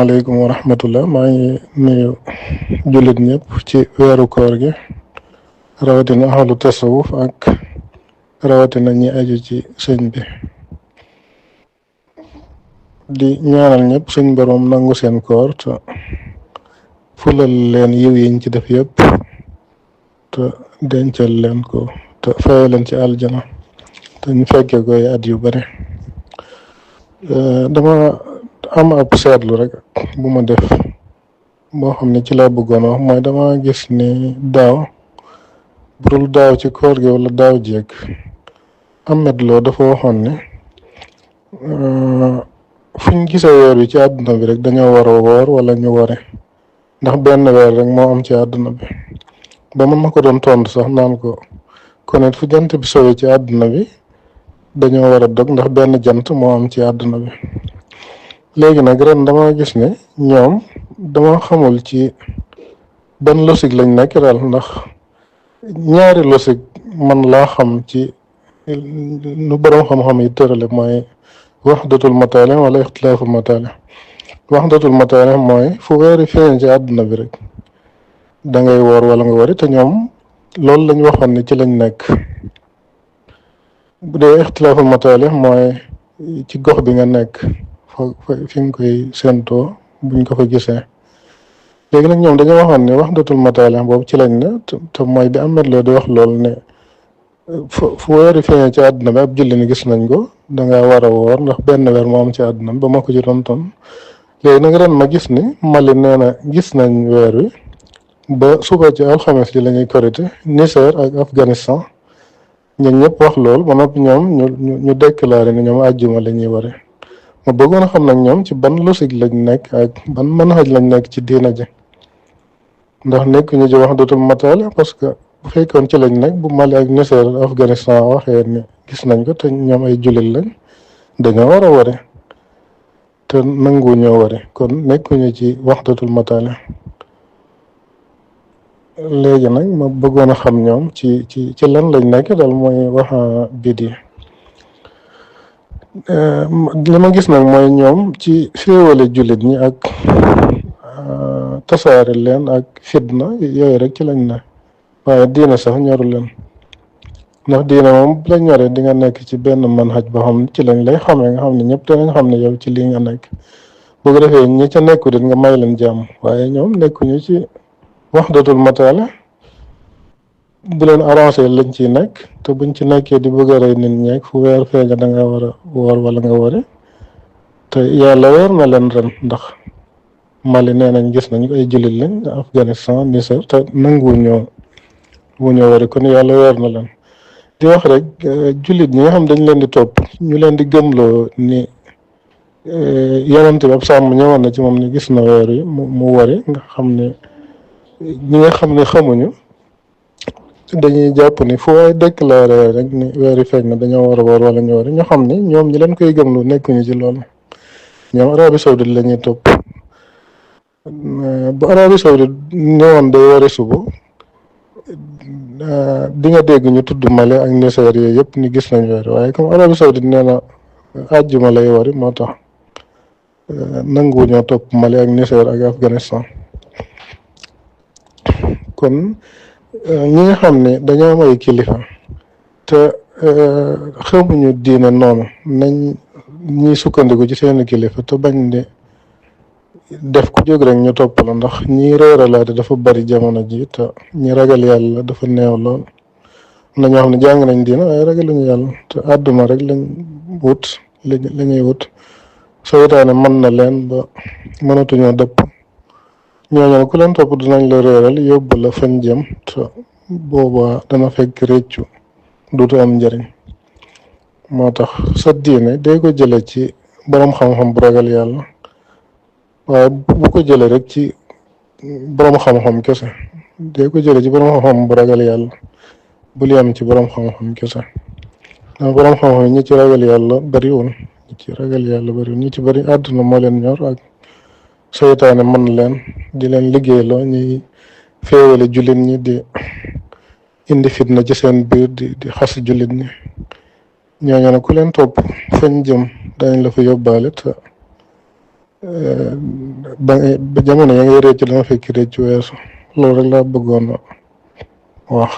asalaamaaleykum wa rahmatullah maa ngi nuyu jullit ñëpp ci weeru koor gi rawatina ahlu tasawuf ak rawatina ñi aju ci sëñ bi di ñaanal ñëpp suñ boroom nangu seen koor te fulal leen yiw yiñ ci def yëpp te dencal leen ko te fayal leen ci aljana te ñu fekkee koy at yu bari. dama am ab seetlu rek bu ma def boo xam ne ci laa bëggoon wax mooy dama gis ni daaw budul daaw ci koor gi wala daaw jéeg Ahmed Lo dafa waxoon ne fuñ gisee weer wi ci àdduna bi rek dañoo war a woor wala ñu ware ndax benn weer rek moo am ci àdduna bi ba man ma ko doon tontu sax naan ko kon it fu jant bi sowee ci àdduna bi dañoo war a dog ndax benn jant moo am ci àdduna bi. léegi nag ren dama gis ne ñoom dama xamul ci ban logique lañ nekk daal ndax ñaari logique man laa xam ci nu boroom xam-xam yi tërale mooy waxdatul mataali wala ixtilaaful mataali. waxdatul mataali mooy fu weeri feeñ ci àdduna bi rek da ngay woor wala nga wari te ñoom loolu lañ waxoon ne ci lañ nekk. bu dee ixtilaaful mataali mooy ci gox bi nga nekk fi nga koy séentoo buñ ko fa gisee. léegi nag ñoom dañoo waxoon ne waxdatul mataali boobu ci lañ ne te mooy bi Ahmed Lo di wax loolu ne fu weeri feeñee ci àdduna bi ab julli ni gis nañ ko dangaa war a woor ndax benn weer moo am ci àdduna bi ba ma ko ci doon ton. léegi nag ren ma gis ni Mali nee na gis nañ weer wi ba suba ci alxames ji la ñuy korite Niger ak Afghanistan ñun ñëpp wax loolu ba noppi ñoom ñu déclaré ne ñoom àjjuma la ñuy ware. ma bëggoon a xam nag ñoom ci ban logique lañ nekk ak ban manhaj lañ nekk ci diina ji ndax nekk ñu ci waxdatul mataali parce que bu fekkoon ci lañ nekk bu Mali ak Niger Afghanistan waxee ni gis nañ ko te ñoom ay jullit lañ dañoo war a ware te nangu ñoo ware kon nekkuñu ci waxdatul mataali. léegi nag ma bëggoon a xam ñoom ci lan lañ nekk daal mooy waxa bidi li ma gis nag mooy ñoom ci féewale jullit ñi ak tasaare leen ak fitna yooyu rek ci lañ ne waaye diine sax ñoru leen ndax diine moom bu la ñoree di nga nekk ci benn manhaj boo xam ne ci lañ lay xamee nga xam ne ñëpp danañ xam ne yow ci lii nga nekk bu ko defee ñi ca nekku dit nga may leen jàmm waaye ñoom nekkuñu ci waxdatul mataali bu leen arrangé lañ ciy nekk te buñ ci nekkee di bëgg a rey nit ñeeg fu weer feeña da nga war a woor wala nga wari te yàlla weer na leen ren ndax Mali nee nañ gis nañ ko ay jullit lañ Afghanistan Niger te nangu ñoo wari kon yàlla weer na leen. di wax rek jullit ñi nga xam dañ leen di topp ñu leen di gëmloo ni yonent bi ab sàmm ñëwoon na ci moom ni gis na weer yi mu wari nga xam ne ñi nga xam ne xamuñu dañuy jàpp ni fu waay déclaré rek ni weer yi feeñ na dañoo war a woor wala ñu wari ñu xam ni ñoom ñi leen koy gëmloo nekkuñu ci loolu ñoom Arabie Saoudite la ñuy topp bu Arabie Saoudite ñëwoon day wari suba di nga dégg ñu tudd Mali ak Niger yooyu yëpp ni gis nañ weer waaye comme Arabie Saoudite nee na àjjuma lay wari moo tax nangu ñoo topp Mali ak Niger ak Afghanistan. kon ñi nga xam ne dañoo am ay kilifa te xamuñu diine noonu nañ ñuy sukkandiku ci seeni kilifa te bañ di def ku jóg rek ñu topp la ndax ñi réeralaate dafa bari jamono ji te ñi ragal yàlla dafa neew lool na ñoo xam ne jàng nañ diine waaye ragaluñu yàlla te àdduna rek lañ wut la ñuy wut seytaane mën na leen ba mënatuñoo dëpp ñooñu ku leen topp dinañ la réeral yóbbu la fañ jëm te boobaa dana fekk réccu duutu am njëriñ moo tax sa diine day ko jële ci boroom xam-xam bu ragal yàlla waaye bu ko jële rek ci boroom xam-xam kese day ko jële ci boroom xam-xam bu ragal yàlla bul yam ci boroom xam-xam kese ndax boroom xam-xam ñi ci ragal yàlla bariwul ñi ci bari àdduna moo leen ñor ak seytaane mën leen di leen liggéeyloo ñuy féewale jullit ñi di indi fitna ci seen biir di xas jullit ñi ñooñu nag ku leen topp fañ jëm dañ la fa yóbbaale te ba jamono ya ngay réccu dama fekk réccu weesu loolu rek laa bëggoon a wax.